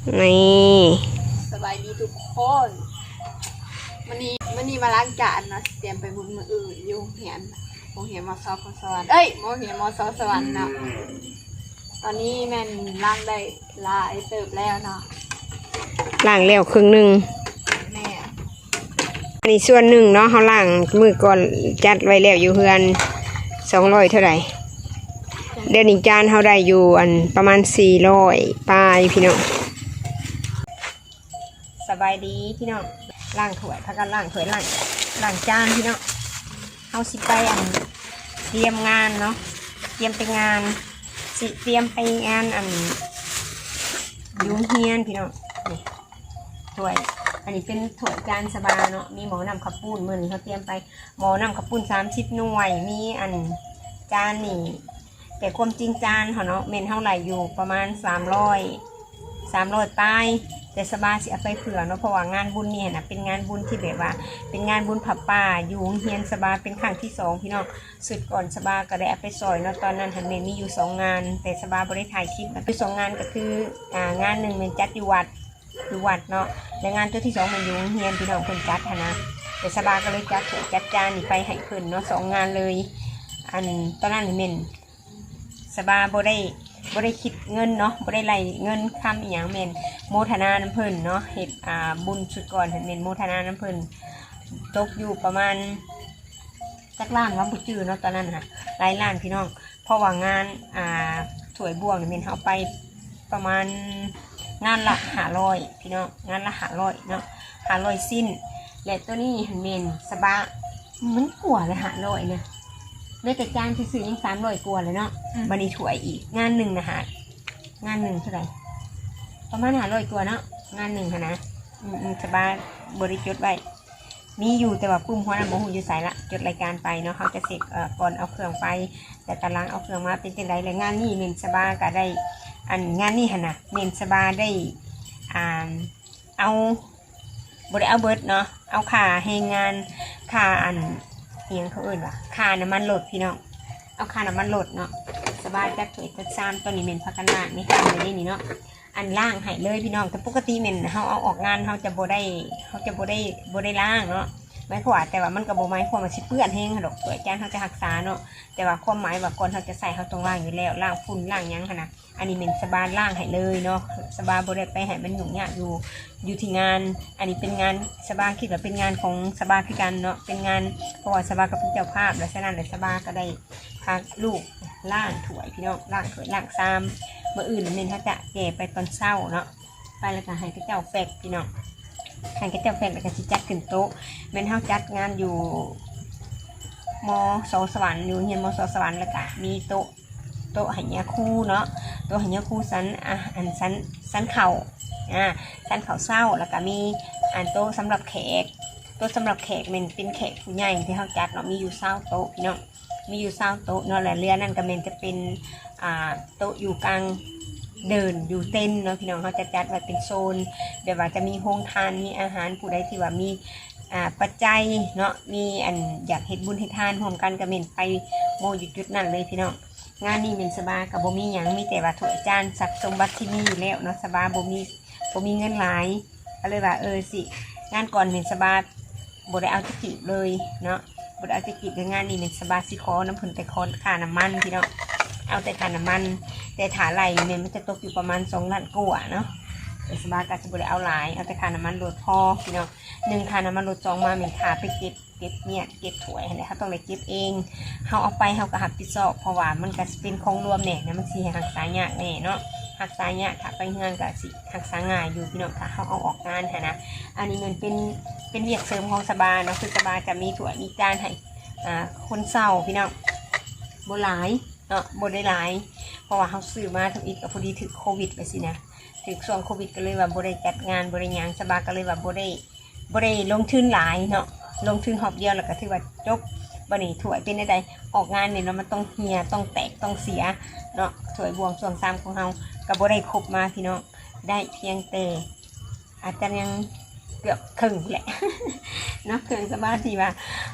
ນີ້ ສະບາຍດີທຸກຄົນ ມື້ນີ້ ມື້ນີ້ມາລ້າງຈານເນາະ ຊິຕຽມໄປບຸນມື້ອື່ນຢູ່ໂຮງຮຽນ ໂຮງຮຽນ ມສ ພອນສະຫວັນ ເອີຍ ໂຮງຮຽນ ມສ ສະຫວັນເນາະ. ຕອນນີ້ແມ່ນລ້າງໄດ້ຫຼາຍເຕີບແລ້ວເນາະ ລ້າງແລ້ວເຄິ່ງໜຶ່ງ ແມ່ນ ອັນນີ້ສ່ວນໜຶ່ງເນາະ ເຮົາລ້າງມື້ກ່ອນ ຈັດໄວ້ແລ້ວຢູ່ເຮືອນ ສອງຮ້ອຍເທົ່າໃດ. ດຽວນີ້ຈານເຮົາໄດ້ຢູ່ ອັນ ປະມານສີ່ຮ້ອຍປາຍພີ່ນ້ອງ. ສະບາຍດີພີ່ນ້ອງ ລ້າງຖ້ວຍ ພາກັນລ້າງຖ້ວຍ ລ້າງ ລ້າງຈານພີ່ນ້ອງ. ເຮົາຊິໄປ ອັນ ຕຽມງານເນາະ ຕຽມໄປງານ ຊິຕຽມໄປງານ ອັນ ຢູ່ໂຮງຮຽນພີ່ນ້ອງ. ນີ້ ຖ້ວຍ ອັນນີ້ເປັນຖ້ວຍຈານສະບາເນາະ ມີໝໍ້ນ້ຳເຂົ້າປຸ້ນ ມື້ນີ້ເຮົາຕຽມໄປໝໍ້ນ້ຳເຂົ້າປຸ້ນສາມສິບໜ່ວຍ ມີ ອັນ ຈານນີ້ ແຕ່ຄວາມຈິງຈານເຮົາເນາະ ແມ່ນເຮົາໄດ້ຢູ່ປະມານສາມຮ້ອຍ ສາມຮ້ອຍປາຍ ແຕ່ສະບາຊິເອົາໄປເຜື່ອເນາະ ເພາະວ່າງານບຸນນີ້ຫັ້ນນະ ເປັນງານບຸນທີ່ແບບວ່າ ເປັນງານບຸນຜ້າປ່າ ຢູ່ໂຮງຮຽນສະບາເປັນຄັ້ງທີສອງພີ່ນ້ອງ. ຊຸດກ່ອນສະບາກໍໄດ້ເອົາໄປຊ່ອຍເນາະ ຕອນນັ້ນຫັ້ນແມ່ນມີຢູ່ສອງງານ ແຕ່ສະບາບໍ່ໄດ້ຖ່າຍຄລິບນະ ຢູ່ສອງງານກໍຄື ອ່າ ງານໜຶ່ງແມ່ນຈັດຢູ່ວັດ ຢູ່ວັດເນາະ ແລະ ງານໂຕທີສອງແມ່ນຢູ່ໂຮງຮຽນ ພີ່ນ້ອງເພິ່ນຈັດຫັ້ນນະ ແຕ່ສະບາກໍເລີຍຈັດຖ້ວຍຈັດຈານນີ້ໄປໃຫ້ເພິ່ນເນາະ ສອງງານເລີຍ. ອັນ ຕອນນັ້ນແມ່ນ ສະບາບໍ່ໄດ້ ບໍ່ໄດ້ຄິດເງິນເນາະ ບໍ່ໄດ້ໄລ່ເງິນຄຳອີ່ຫຍັງ ແມ່ນໂມທະນານຳເພິ່ນເນາະ ເຮັດ ອ່າ ບຸນຊຸດກ່ອນຫັ້ນແມ່ນໂມທະນານຳເພິ່ນ ຕົກຢູ່ປະມານຈັກລ້ານວະ ບໍ່ຈື່ເນາະ ຕອນນັ້ນນະ ຫຼາຍລ້ານພີ່ນ້ອງ ເພາະວ່າງານ ອ່າ ຖ້ວຍບ່ວງນີ້ແມ່ນເຮົາໄປປະມານງານລະຫ້າຮ້ອຍພີ່ນ້ອງ ງານລະຫ້າຮ້ອຍເນາະ ຫ້າຮ້ອຍຊິ້ນ ແລະ ໂຕນີ້ຫັ້ນແມ່ນສະບາ ມັນກວ່າລະຫ້າຮ້ອຍນະ ເຫຼືອແຕ່ຈານຊື່ໆ ຍັງສາມຮ້ອຍກວ່າແລ້ວເນາະ. ອືມ ບາດນີ້ຖ້ວຍອີກ ງານໜຶ່ງນະຫາ ງານໜຶ່ງເທົ່າໃດ ປະມານຫ້າຮ້ອຍກວ່າເນາະ ງານໜຶ່ງຫັ້ນນະ. ອືມໆ ສະບາບໍ່ໄດ້ຈົດໄວ້ ມີຢູ່ ແຕ່ວ່າປຶ້ມຫົວນັ້ນບໍ່ຮູ້ຢູ່ໃສລະ ຈົດລາຍການໄປເນາະ ເຮົາຈະເຊັກ ເອີ ກ່ອນເອົາເຄື່ອງໄປ ແລ້ວກະຫຼັງເອົາເຄື່ອງມາເປັນຈັ່ງໃດ. ແລະ ງານນີ້ແມ່ນສະບາກະໄດ້ ອັນ ງານນີ້ຫັ້ນນະ ແມ່ນສະບາໄດ້ ອ່າ ເອົາ ບໍ່ໄດ້ເອົາເບິດເນາະ ເອົາຄ່າແຮງງານ ຄ່າ ອັນ ອີ່ຫຍັງເຂົາເອີ້ນວ່າ ຄ່ານ້ຳມັນລົດພີ່ນ້ອງ ເອົາຄ່ານ້ຳມັນລົດເນາະ. ສະບາຈັດຖ້ວຍຈັດຊາມ ຕອນນີ້ແມ່ນພາກັນລ້າງໃນຄັນເລີຍເດນີ້ເນາະ ອັນ ລ້າງໃຫ້ເລີຍພີ່ນ້ອງ. ແຕ່ປົກກະຕິແມ່ນເຮົາເອົາອອກງານ ເຮົາຈະບໍ່ໄດ້ ເຮົາຈະບໍ່ໄດ້ ບໍ່ໄດ້ລ້າງເນາະ ໝາຍຄວາມວ່າ ແຕ່ວ່າມັນກໍບໍ່ໝາຍຄວາມວ່າຊິເປື້ອນແຮງດອກ ຖ້ວຍຈານເຮົາຈະຮັກສາເນາະ ແຕ່ວ່າຄວາມໝາຍວ່າກ່ອນເຮົາຈະໃຊ້ ເຮົາຕ້ອງລ້າງຢູ່ແລ້ວ ລ້າງຝຸ່ນລ້າງຫຍັງຫັ້ນນະ. ອັນນີ້ແມ່ນສະບາລ້າງໃຫ້ເລີຍເນາະ ສະບາບໍ່ໄດ້ໄປໃຫ້ມັນຫຍຸ້ງຍາກຢູ່ ຢູ່ທີ່ງານ. ອັນນີ້ເປັນງານ ສະບາຄິດວ່າເປັນງານຂອງສະບາຄືກັນເນາະ ເປັນງານ ເພາະວ່າສະບາກໍເປັນເຈົ້າພາບ ແລະ ສະນັ້ນແຫຼະ ສະບາກໍໄດ້ພາລູກລ້າງຖ້ວຍພີ່ນ້ອງ ລ້າງຖ້ວຍລ້າງຊາມ. ມື້ອື່ນແມ່ນເຮົາຈະແກ່ໄປຕອນເຊົ້າເນາະ ໄປແລ້ວກໍໃຫ້ເຂົາເຈົ້າແຟກພີ່ນ້ອງ ໃຫ້ເຂົາເຈົ້າແຟກ ແລ້ວກໍຊິຈັດຂຶ້ນໂຕະ. ແມ່ນເຮົາຈັດງານຢູ່ ມສ ສະຫວັນ ຢູ່ໂຮງຮຽນ ມສ ສະຫວັນ ແລ້ວກໍມີໂຕະ ໂຕະໃຫ້ຍາຄູເນາະ ໂຕະໃຫ້ຍາຄູຊັ້ນ ອາ ອັນ ຊັ້ນ ຊັ້ນເຂົ້າ ອາ ຊັ້ນເຂົ້າເຊົ້າ ແລ້ວກະມີ ອັນ ໂຕະສຳລັບແຂກ ໂຕະສຳລັບແຂກແມ່ນເປັນແຂກຜູ້ໃຫຍ່ທີ່ເຮົາຈັດເນາະ ມີຢູ່ຊາວໂຕະພີ່ນ້ອງ ມີຢູ່ຊາວໂຕະເນາະ. ແລະ ເຫຼືອນັ້ນກະແມ່ນຈະເປັນ ອ່າ ໂຕະຢູ່ກາງເດີ່ນ ຢູ່ເຕັນເນາະພີ່ນ້ອງ ເຮົາຈະຈັດໄວ້ເປັນໂຊນ ແບບວ່າຈະມີໂຮງທານ ມີອາຫານ ຜູ້ໃດທີ່ວ່າມີ ອ່າ ປັດໄຈເນາະ ມີ ອັນ ຢາກເຮັດບຸນເຮັດທານຮ່ວມກັນ ກະແມ່ນໄປໂມຢູ່ຈຸດນັ້ນເລີຍພີ່ນ້ອງ. ງານນີ້ແມ່ນສະບາກໍບໍ່ມີຫຍັງ ມີແຕ່ວ່າຖ້ວຍຈານຊັບສົມບັດທີ່ມີຢູ່ແລ້ວເນາະ ສະບາບໍ່ມີ ບໍ່ມີເງິນຫຼາຍ ກໍເລີຍວ່າ ເອີ ຊິ ງານກ່ອນແມ່ນສະບາບໍ່ໄດ້ເອົາຈັກກີບເລີຍເນາະ ບໍ່ໄດ້ເອົາຈັກກີບເລີຍ. ງານນີ້ແມ່ນສະບາຊິຂໍນຳເພິ່ນແຕ່ຂໍຄ່ານ້ຳມັນພີ່ນ້ອງ ເອົາແຕ່ຄ່ານ້ຳມັນ ແຕ່ຖ້າໄລ່ນີ້ແມ່ນມັນຈະຕົກຢູ່ປະມານສອງລ້ານກວ່າເນາະ ແຕ່ສະບາກໍຊິບໍ່ໄດ້ເອົາຫຼາຍ ເອົາແຕ່ຄ່ານ້ຳມັນລົດພໍພີ່ນ້ອງ. ໜຶ່ງ ຄ່ານ້ຳມັນລົດ ສອງ ມາແມ່ນຄ່າໄປເກັບ ເກັບມຽດເກັບຖ້ວຍຫັ້ນແຫຼະ ເຮົາຕ້ອງໄດ້ເກັບເອງ ເຮົາເອົາໄປເຮົາກໍຮັບຜິດຊອບ ເພາະວ່າມັນກໍຊິເປັນຂອງລວມແດ່ນະ ມັນຊິຮັກສາຍາກແດ່ເນາະ ຮັກສາຍາກ ຖ້າໄປເຮືອນກໍຊິຮັກສາງ່າຍຢູ່ພີ່ນ້ອງ ຖ້າເຮົາເອົາອອກງານຫັ້ນນະ. ອັນນີ້ແມ່ນເປັນ ເປັນວຽກເສີມຂອງສະບາເນາະ ຄືສະບາຈະມີຖ້ວຍມີຈານໃຫ້ ອ່າ ຄົນເຊົ່າພີ່ນ້ອງ ບໍ່ຫຼາຍເນາະ ບໍ່ໄດ້ຫຼາຍ ເພາະວ່າເຮົາຊື້ມາທຳອິດກໍພໍດີຖືກໂຄວິດໄປຊີ້ນະ ຖືກຊ່ວງໂຄວິດ ກໍເລີຍວ່າບໍ່ໄດ້ຈັດງານ ບໍ່ໄດ້ຫຍັງ ສະບາກໍເລີຍວ່າບໍ່ໄດ້ ບໍ່ໄດ້ລົງທຶນຫຼາຍເນາະ ລົງທຶນຮອບດຽວແລ້ວກໍຖືວ່າຈົບ. ບາດນີ້ຖ້ວຍເປັນແນວໃດ ອອກງານນີ້ເນາະ ມັນຕ້ອງເຫ່ຍ ຕ້ອງແຕກ ຕ້ອງເສຍເນາະ ຖ້ວຍບ່ວງຊ່ວງຊາມຂອງເຮົາກໍບໍ່ໄດ້ຄົບມາພີ່ນ້ອງ ໄດ້ພຽງແຕ່ ອາດຈະຍັງເກືອບເຄິ່ງແຫຼະເນາະ ເຄື່ອງສຳອາງທີ່ວ່າ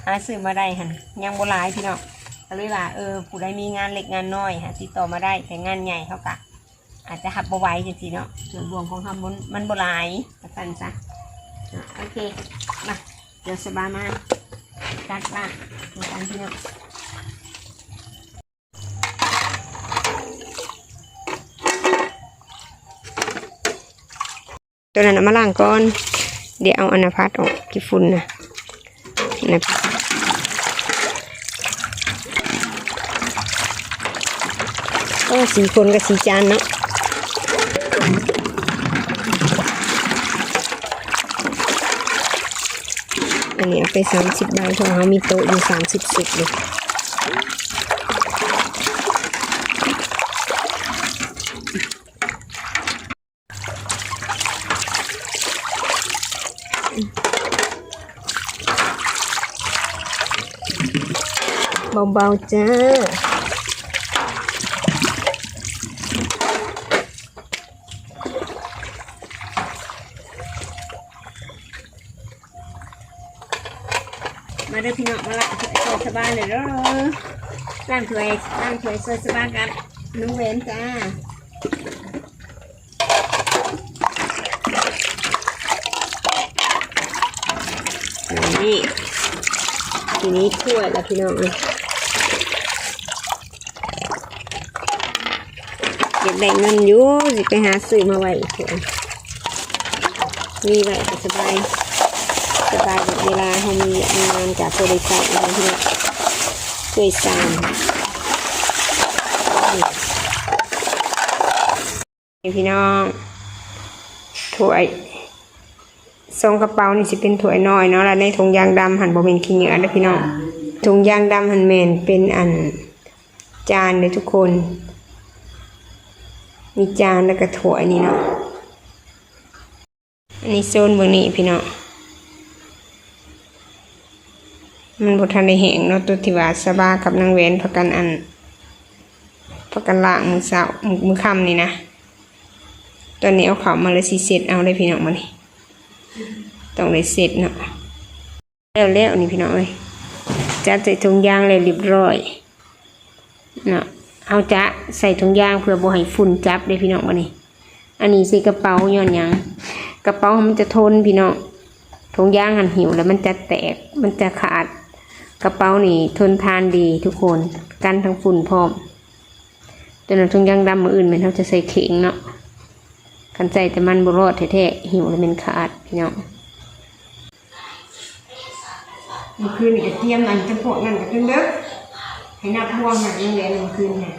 ຫາຊື້ມາໄດ້ຫັ້ນຍັງບໍ່ຫຼາຍພີ່ນ້ອງ ກໍເລີຍວ່າ ເອີ ຜູ້ໃດມີງານເລັກງານນ້ອຍຫາຕິດຕໍ່ມາໄດ້ ແຕ່ງານໃຫຍ່ເຮົາກະ ອາດຈະຮັບບໍ່ໄຫວຈັ່ງຊີ້ເນາະ ສ່ວນບວງຂອງເຮົາມັນ ມັນບໍ່ຫຼາຍ ວ່າຊັ້ນຊະ. ເນາະ ໂອເຄ ມາ ດຽວສະບາຍມາຕັດບາງນຳກັນພີ່ນ້ອງ. ຕົວນັ້ນເອົາມາລ້າງກ່ອນ ດຽວເອົາອັນນະພັດອອກ ຂີ້ຝຸ່ນນະ ນະ. ໂອ້ ສີຄົນກັບສີຈານເນາະ. ອັນນີ້ເອົາໄປສາມສິບໃບ ເພາະເຮົາມີໂຕະຢູ່ສາມສິບຊຸດເດ້. ເບົາໆ ຈ້າ. ມາເດີພີ່ນ້ອງ ມາລ້າງຖ້ວຍຊ່ອຍສະບາຍເດີ. ລ້າງຖ້ວຍ ລ້າງຖ້ວຍຊ່ອຍສະບາຍກັບນ້ອງແຫວນຈ້າ. ນີ້ ທີນີ້ຖ້ວຍລະພີ່ນ້ອງເອີຍ. ຢາກໄດ້ເງິນຢູ່ ຊິໄປຫາຊື້ມາໄວ້ອີກ ມີໄວ້ກໍສະບາຍ ສະບາຍ ເວລາເຮົາມີວຽກມີງານກໍພໍໄດ້ໃຊ້ເນາະ. ຖ້ວຍຊາມ ນີ້ພີ່ນ້ອງ ຖ້ວຍ ສອງກະເປົານີ້ຊິເປັນຖ້ວຍນ້ອຍເນາະ ແລະໃນຖົງຢາງດຳຫັ້ນບໍ່ແມ່ນຂີ້ເຫຍື້ອເດີພີ່ນ້ອງ. ຖົງຢາງດຳຫັ້ນແມ່ນເປັນອັນ ຈານເດີທຸກຄົນ ມີຈານແລ້ວກະຖ້ວຍນີ້ເນາະ. ອັນນີ້ໂຊນເບິ່ງນີ້ພີ່ນ້ອງ ມັນບໍ່ທັນໄດ້ແຫ້ງເນາະ ໂຕທີ່ວ່າສະບາກັບນາງແຫວນພາກັນອັນ ພາກັນລ້າງມື້ເຊົ້າ ມື້ ມື້ຄ່ຳນີ້ນະ. ຕອນນີ້ເອົາເຂົ້າມາແລ້ວຊິເຊັດເອົາເດ້ພີ່ນ້ອງ ບາດນີ້ຕ້ອງໄດ້ເຊັດເນາະ. ແລ້ວໆ ນີ້ພີ່ນ້ອງເອີຍ ຈັດໃສ່ຖົງຢາງແລ້ວຮຽບຮ້ອຍເນາະ. ເຮົາຈະໃສ່ຖົງຢາງເພື່ອບໍ່ໃຫ້ຝຸ່ນຈັບເດ້ພີ່ນ້ອງ. ບາດນີ້ ອັນນີ້ໃສ່ກະເປົາ ຍ້ອນຫຍັງ ກະເປົາມັນຈະທົນພີ່ນ້ອງ. ຖົງຢາງຫັ້ນຫິ້ວແລ້ວມັນຈະແຕກ ມັນຈະຂາດ. ກະເປົານີ້ທົນທານດີທຸກຄົນ ກັນທັງຝຸ່ນພ້ອມ. ຕົວນັ້ນຖົງຢາງດຳ ມື້ອື່ນແມ່ນເຮົາຈະໃສ່ເຂ່ງເນາະ. ຄັນໃສ່ແຕ່ມັນບໍ່ລອດແທ້ໆ ຫິ້ວແລ້ວແມ່ນຂາດພີ່ນ້ອງ. ມື້ຄືນນີ້ກໍຕຽມອັນຈຳພວກນັ້ນກໍຈົນເດິກ ໃຫ້ນັບບ່ວງນະ ຍັງແລະມື້ຄືນນະ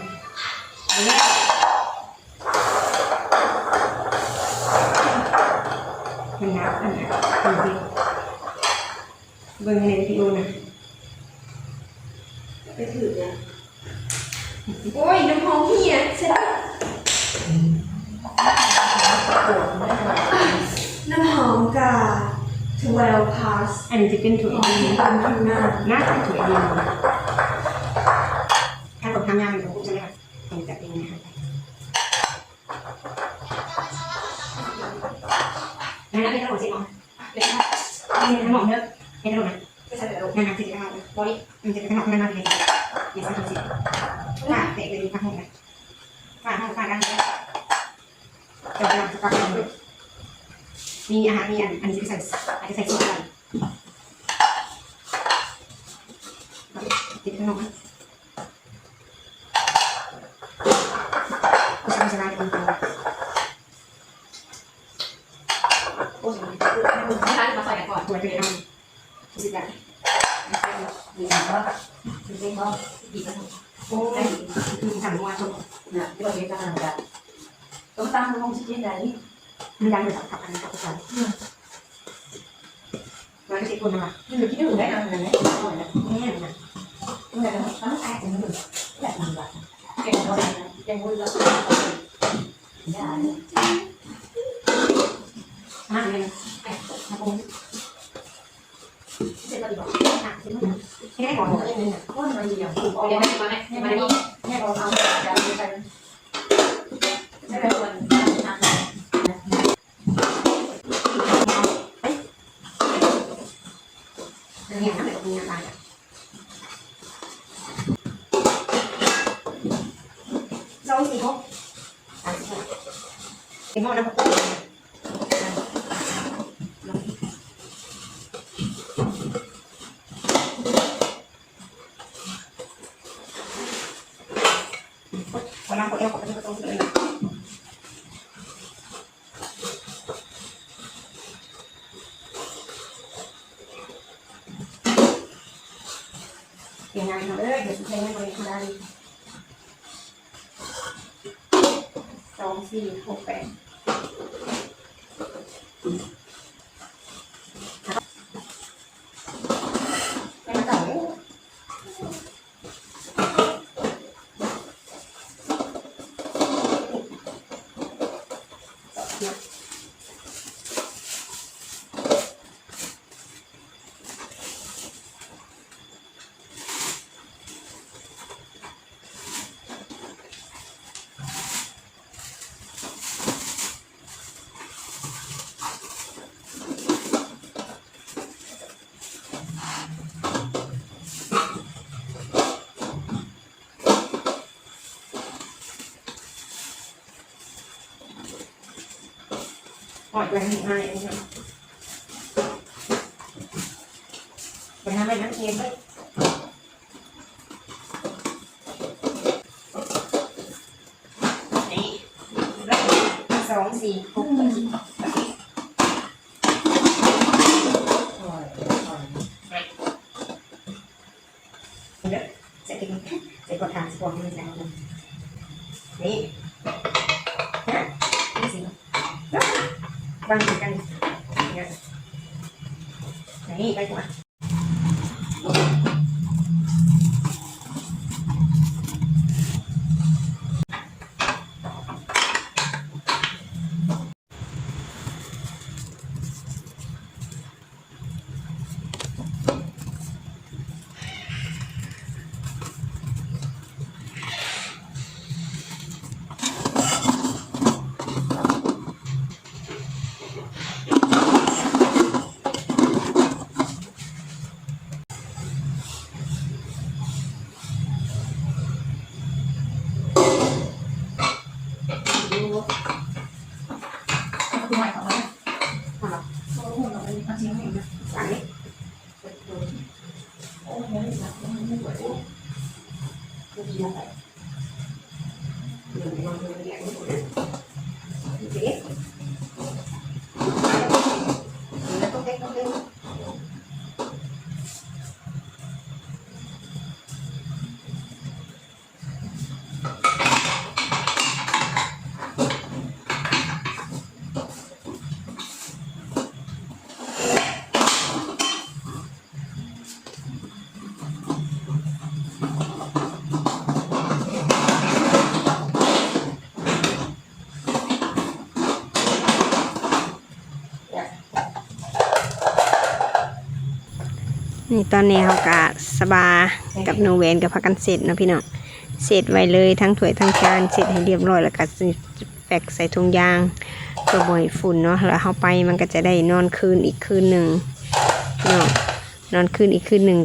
ເພິ່ນນັບອັນນັ້ນ ເບິ່ງໃນວິດີໂອນະ ໄປຖືກນະ. ໂອ້ຍ ນ້ຳຫອມເຫຍ ເຊັດ ນ້ຳຫອມກະ twelve plus ອັນນີ້ຈະເປັນຖ້ວຍ ຫອມ ດີ ຫອມ ໜ້າ ໜ້າຈະເປັນຖ້ວຍດີ. ຖ້າຕ້ອງທາງານກໍຄົງຈະໄດ້ ຕ້ອງຈັດເອງນະ. ນັ້ນເປັນຂະໜົມເຊັດເນາະ ເປັນຂະໜົມເດີ ເປັນຂະໜົມນະ ນັ້ນ ນັ້ນ ຊິເປັນຂະໜົມ ບໍ່ນີ້ ມັນຈະເປັນຂະໜົມນັ້ນ ນັ້ນ ນີ້ ນີ້ ສາມ ສີ່ ຫ້າ ແຕກເລີຍ ນີ້ ຜັກຫອມນະ ຝາກຫ້ອງ ຝາກອັນ ເຈົ້າກຳລັງຈະປັບປຸງ ມີອາຫານ ມີອັນ ອັນນີ້ຊິໄປໃສ່ ອາດຈະໃສ່ຊຸບໄດ້ ຕິດຂະໜົມ ໂອ້ຍ ກິນທຳວ່າ ຕົ້ມຕຳລົງຊິກິນໄດ້ ມັນດັງເລີຍ ຄັກອັນນີ້ ຄັກ ມັນກໍຊິຄົນນະ ມັນກໍກິນໄດ້ນະ ແມ່ນນະ ມັນກໍຕ້ອງໃຊ້ ແບບນີ້ວ່າ ແກງບໍ່ໄດ້ ແກງບໍ່ໄດ້ ຢ່າ ມາເລີຍ ມາຄົນ ເສດແລ້ວດີບໍ່ ເຮັດໃຫ້ຫອມ ຄົນມັນດີອ່ະ ເອົາໄວ້ ເອົາໄວ້ ເອົາໄວ້ ເອົາໄວ້ ສອງ ສີ່ ຫົກ ສາມສິບຫົກ ເຮັດງ່າຍເນາະ ເອີ ເຮັດແຄ່ນີ້ບໍ່ໄດ້ທຳມະດາເລີຍ ສອງ ສີ່ ຫົກ ແປດ ແມ່ນເກົ່າເດ້. ຮອດໄປທາງນີ້ ໄປທາງນັ້ນເອງເລີຍ. ນີ້ ສອງ ສີ່ ຫົກ ແປດ ສິບ ເດີ ໃສ່ ໃສ່ກອງຖ່ານ ໃສ່ກອງຖ່ານ ໃສ່ກອງຖ່ານ ໃສ່ກອງຖ່ານ ນີ້ ຮະ ນີ້ຊິ ວາງຄືກັນ ນີ້ ໄປກວ່າ. ນີ້ ຕອນນີ້ເຮົາກະ ສະບາກັບໜູແຫວນກະພາກັນເຊັດເນາະພີ່ນ້ອງ ເຊັດໄວ້ເລີຍ ທັງຖ້ວຍທັງຈານ ເຊັດໃຫ້ລຽບຮ້ອຍ ແລ້ວກະຊິແພັກໃສ່ຖົງຢາງ ເພື່ອບໍ່ໃຫ້ຝຸ່ນເນາະ ແລ້ວເຮົາໄປ ມັນກະຈະໄດ້ນອນຄືນອີກຄືນໜຶ່ງເນາະ ນອນຄືນອີກຄືນໜຶ່ງ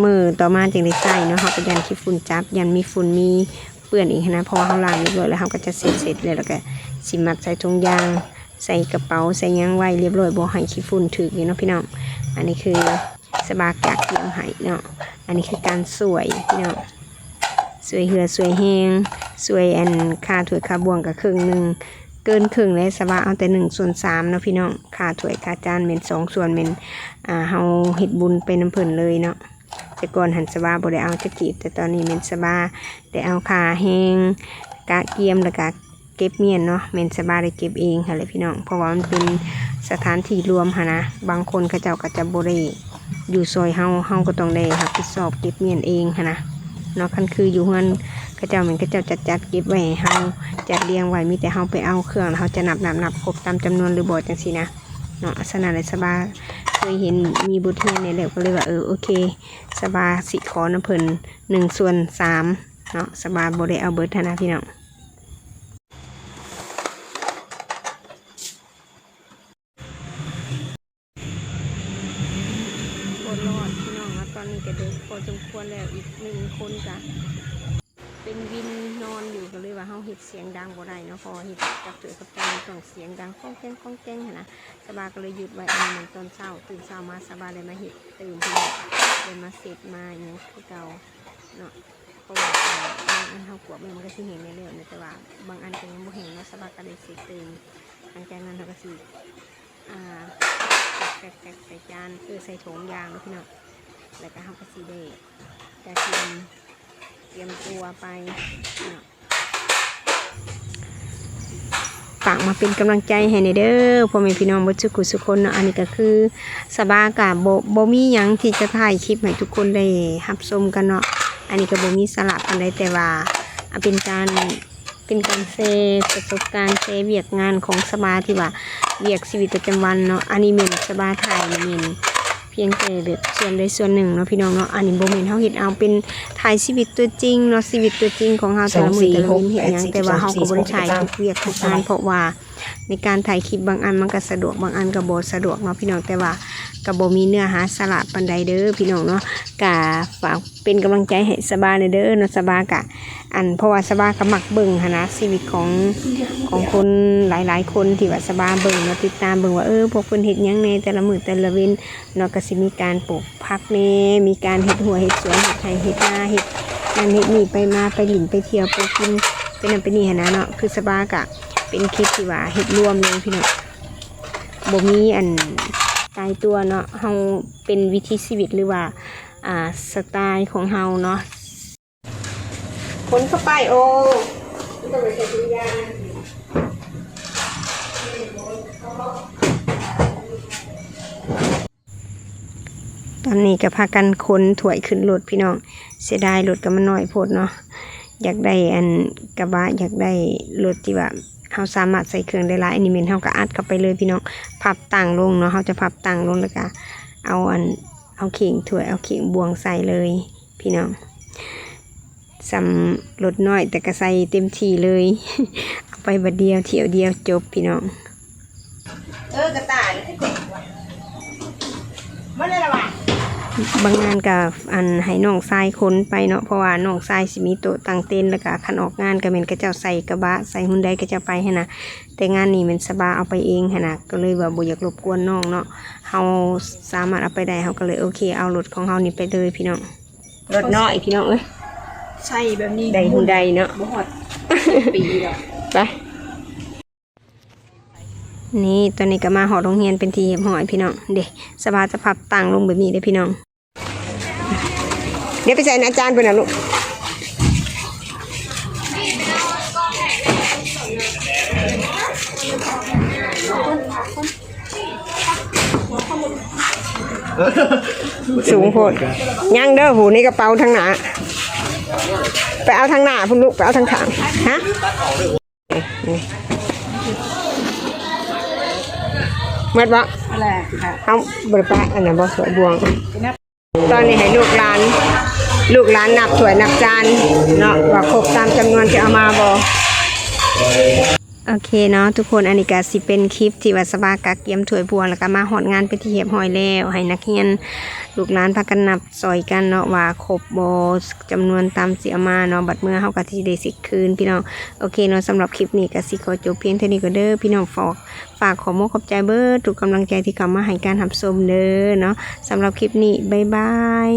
ມື້ຕໍ່ມາຈຶ່ງໄດ້ໃຊ້ເນາະ ເຮົາກະຢ້ານຂີ້ຝຸ່ນຈັບ ຢ້ານມີຝຸ່ນມີເປື້ອນອີກຫັ້ນນະ ເພາະວ່າເຮົາລ້າງຮຽບຮ້ອຍແລ້ວ ເຮົາກະຈະເຊັດ ເຊັດແລ້ວ ແລ້ວກະຊິມັດໃສ່ຖົງຢາງ ໃສ່ກະເປົາ ໃສ່ຫຍັງໄວ້ຮຽບຮ້ອຍ ບໍ່ໃຫ້ຂີ້ຝຸ່ນຖືກນີ້ເນາະພີ່ນ້ອງ. ອັນນີ້ຄືສະບາກະກຽມໃຫ້ເນາະ ອັນນີ້ຄືການຊ່ວຍພີ່ນ້ອງ ຊ່ວຍເຫື່ອຊ່ວຍແຮງ ຊ່ວຍອັນຄ່າຖ້ວຍຄ່າບ່ວງກະເຄິ່ງໜຶ່ງ ເກີນເຄິ່ງແຫຼະ ສະບາເອົາແຕ່ໜຶ່ງສ່ວນສາມເນາະພີ່ນ້ອງ ຄ່າຖ້ວຍຄ່າຈານແມ່ນສອງສ່ວນ ແມ່ນ ອ່າ ເຮົາເຮັດບຸນໄປນຳເພິ່ນເລີຍເນາະ. ແຕ່ກ່ອນຫັ້ນສະບາບໍ່ໄດ້ເອົາຈັກກີບ ແຕ່ຕອນນີ້ແມ່ນສະບາໄດ້ເອົາຄ່າແຮງກະກຽມ ແລ້ວກະເກັບມ້ຽນເນາະ ແມ່ນສະບາໄດ້ເກັບເອງຫັ້ນແຫຼະພີ່ນ້ອງ ເພາະວ່າມັນເປັນສະຖານທີ່ລວມຫັ້ນນະ ບາງຄົນເຂົາເຈົ້າກະຈະບໍ່ໄດ້ຢູ່ຊ່ອຍເຮົາ ເຮົາກະຕ້ອງໄດ້ຮັບຜິດຊອບເກັບມ້ຽນເອງຫັ້ນນະເນາະ. ຄັນຄືຢູ່ເຮືອນເຂົາເຈົ້າແມ່ນເຂົາເຈົ້າຈັດ ຈັດເກັບໄວ້ໃຫ້ເຮົາ ຈັດລຽງໄວ້ ມີແຕ່ເຮົາໄປເອົາເຄື່ອງ ແລ້ວເຮົາຈະນັບ ນັບ ນັບຄົບຕາມຈຳນວນຫຼືບໍ່ ຈັ່ງຊີ້ນະເນາະ. ສະນັ້ນແຫຼະ ສະບາເຄີຍເຫັນມີບົດຮຽນແດ່ແລ້ວ ກະເລີຍວ່າ ເອີ ໂອເຄ ສະບາຊິຂໍນຳເພິ່ນໜຶ່ງສ່ວນສາມເນາະ ສະບາບໍ່ໄດ້ເອົາເບິດຫັ້ນນະພີ່ນ້ອງ. ບໍ່ລອດພີ່ນ້ອງເນາະ ຕອນນີ້ກະເດິກພໍສົມຄວນແລ້ວ ອີກໜຶ່ງຄົນກະ ເປັນວິນນອນຢູ່ ກະເລີຍວ່າເຮົາເຮັດສຽງດັງບໍ່ໄດ້ເນາະ ເພາະວ່າເຮັດກັບເສືອກັບແຕນຕ້ອງສຽງດັງກ້ອງແກ້ງກ້ອງແກ້ງຫັ້ນນະ. ສະບາກະເລີຍຢຸດໄວ້ ອັນນີ້ແມ່ນຕອນເຊົ້າ ຕື່ນເຊົ້າມາສະບາໄດ້ມາເຮັດຕື່ມ ໄດ້ມາເຊັດມາຫຍັງຄືເກົ່າເນາະ. ເພາະວ່າບາງອັນເຮົາກວດໄວ້ມັນກະຊິແຫ້ງແດ່ແລ້ວນະ ແຕ່ວ່າບາງອັນກະຍັງບໍ່ແຫ້ງເນາະ ສະບາກະໄດ້ເຊັດຕື່ມ. ຫຼັງຈາກນັ້ນເຮົາກະຊິ ອ່າ ແພັກ ແພັກ ແພັກໃສ່ຈານ ເອີ ໃສ່ຖົງຢາງເນາະພີ່ນ້ອງ ແລ້ວກະເຮົາກະຊິໄດ້ ກະກຽມ ກຽມຕົວໄປເນາະ. ຝາກມາເປັນກຳລັງໃຈໃຫ້ແດ່ເດີ ພໍ່ແມ່ພີ່ນ້ອງເບິດສຸຂູສຸຄົນເນາະ. ອັນນີ້ກະຄືສະບາກະບໍ່ ບໍ່ມີຫຍັງທີ່ຈະຖ່າຍຄລິບໃຫ້ທຸກຄົນໄດ້ຮັບຊົມກັນເນາະ. ອັນນີ້ກະບໍ່ມີສາລະປານໃດ ແຕ່ວ່າ ອາ ເປັນການ ເປັນການແຊປະສົບການ ແຊວຽກງານຂອງສະບາ ທີ່ວ່າວຽກຊີວິດປະຈຳວັນເນາະ. ອັນນີ້ແມ່ນສະບາຖ່າຍນີ້ແມ່ນພຽງແຕ່ແບບສ່ວນໃດສ່ວນໜຶ່ງເນາະພີ່ນ້ອງເນາະ. ອັນນີ້ບໍ່ແມ່ນເຮົາເຮັດເອົາ ເປັນຖ່າຍຊີວິດຕົວຈິງເນາະ ຊີວິດຕົວຈິງຂອງເຮົາແຕ່ລະມື້ແຕ່ລະເວັນເຮັດຫຍັງ ແຕ່ວ່າເຮົາກະບໍ່ໄດ້ຖ່າຍທຸກວຽກທຸກງານ ເພາະວ່າໃນການຖ່າຍຄລິບບາງອັນມັນກະສະດວກ ບາງອັນກະບໍ່ສະດວກເນາະພີ່ນ້ອງ. ແຕ່ວ່າກະບໍ່ມີເນື້ອຫາສາລະປານໃດເດີພີ່ນ້ອງເນາະ. ກະຝາກ ເປັນກຳລັງໃຈໃຫ້ສະບາແດ່ເດີເນາະ. ສະບາກະ ອັນ ເພາະວ່າສະບາກະມັກເບິ່ງຫັ້ນນະ ຊີວິດຂອງ ຂອງຄົນຫຼາຍໆຄົນທີ່ວ່າສະບາເບິ່ງເນາະ ຕິດຕາມເບິ່ງວ່າ ເອີ ພວກເພິ່ນເຮັດຫຍັງແດ່ແຕ່ລະມື້ແຕ່ລະເວັນເນາະ. ກະຊິມີການປູກຜັກແດ່ ມີການເຮັດຮົ້ວເຮັດສວນ ເຮັດໄຮ່ເຮັດນາ ເຮັດນັ້ນເຮັດນີ້ ໄປມາ ໄປຫຼິ້ນໄປທ່ຽວ ໄປກິນ ໄປນັ້ນໄປນີ້ຫັ້ນນະເນາະ. ຄືສະບາກະເປັນຄລິບທີ່ວ່າເຮັດລວມເລີຍພີ່ນ້ອງ ບໍ່ມີອັນຕາຍຕົວເນາະ. ເຮົາເປັນວິຖີຊີວິດ ຫຼືວ່າ ອ່າ ສະໄຕຂອງເຮົາເນາະ. ຄົນເຂົ້າໄປ ໂອ ຕອນນີ້ກະພາກັນຂົນຖ້ວຍຂຶ້ນລົດພີ່ນ້ອງ. ເສຍດາຍລົດກະມັນນ້ອຍໂພດເນາະ. ຢາກໄດ້ອັນກະບະ ຢາກໄດ້ລົດທີ່ວ່າເຮົາສາມາດໃສ່ເຄື່ອງໄດ້ຫຼາຍ. ອັນນີ້ແມ່ນເຮົາກະອັດເຂົ້າໄປເລີຍພີ່ນ້ອງ ພັບຕັ້ງລົງເນາະ. ເຮົາຈະພັບຕັ້ງລົງ ແລ້ວກະເອົາອັນ ເອົາເຂ່ງຖ້ວຍ ເອົາເຂ່ງບ່ວງໃສ່ເລີຍພີ່ນ້ອງ. ສ່ຳລົດນ້ອຍ ແຕ່ກະໃສ່ເຕັມທີ່ເລີຍ ເອົາໄປບາດດຽວ ຖ້ຽວດຽວຈົບພີ່ນ້ອງ. ເອີ ກະຕ່າຍ ມັນໄດ້ລະຫວາ? ບາງງານກະ ອັນ ໃຫ້ນ້ອງຊາຍຂົນໄປເນາະ ເພາະວ່ານ້ອງຊາຍຊິມີໂຕະຕັ້ງເຕັນ ແລ້ວກະຄັນອອກງານກະແມ່ນເຂົາເຈົ້າໃສ່ກະບະ ໃສ່ຮຸ່ນໃດເຂົາເຈົ້າໄປຫັ້ນນະ. ແຕ່ງານນີ້ແມ່ນສະບາເອົາໄປເອງຫັ້ນນະ ກະເລີຍວ່າບໍ່ຢາກລົບກວນນ້ອງເນາະ. ເຮົາສາມາດເອົາໄປໄດ້ ເຮົາກະເລີຍໂອເຄ ເອົາລົດຂອງເຮົານີ້ໄປເລີຍພີ່ນ້ອງ. ລົດນ້ອຍພີ່ນ້ອງເອີຍ ໃຊ້ແບບນີ້ໄດ້ຮຸ່ນໃດເນາະ ບໍ່ຮອດສິບປີດອກ. ໄປ ນີ້ ຕອນນີ້ກະມາຮອດໂຮງຮຽນເປັນທີ່ຮຽບຮ້ອຍພີ່ນ້ອງ. ເດ ສະບາຈະພັບຕັ້ງລົງແບບນີ້ເດ້ພີ່ນ້ອງ. ດຽວໄປໃສ່ອາຈານເພິ່ນນະລູກ. ສູງໂພດ ຍັງເດີ ຜູ້ນີ້ກະເປົາທາງໜ້າ ໄປເອົາທາງໜ້າພຸ້ນລູກ ໄປເອົາທາງຂ້າງ. ຮະ ນີ້ ນີ້ ໝົດບໍ່? ເອົາ ບໍ່ໄດ້ປະອັນນັ້ນບໍ່? ຖ້ວຍບ່ວງ. ຕອນນີ້ໃຫ້ລູກຫຼານ ລູກຫຼານນັບຖ້ວຍນັບຈານເນາະ ວ່າຄົບຕາມຈຳນວນທີ່ເອົາມາບໍ່. ໂອເຄເນາະທຸກຄົນ ອັນນີ້ກະຊິເປັນຄລິບທີ່ວ່າສະບາກະກຽມຖ້ວຍບ່ວງ ແລ້ວກະມາຮອດງານເປັນທີ່ຮຽບຮ້ອຍແລ້ວ ໃຫ້ນັກຮຽນ ລູກຫຼານພາກັນນັບຊ່ອຍກັນເນາະ ວ່າຄົບບໍ່ ຈຳນວນຕາມທີ່ເອົາມາເນາະ. ບັດເມືອເຮົາກະຊິໄດ້ເຊັກຄືນພີ່ນ້ອງ. ໂອເຄເນາະ ສຳລັບຄລິບນີ້ກະຊິຂໍຈົບພຽງເທົ່ານີ້ກ່ອນເດີພີ່ນ້ອງ. ຝາກ ຝາກຂໍມຸກຂອບໃຈເບິດທຸກກຳລັງໃຈທີ່ເຂົ້າມາໃຫ້ການຮັບຊົມເດີເນາະ. ສຳລັບຄລິບນີ້ ບາຍບາຍ.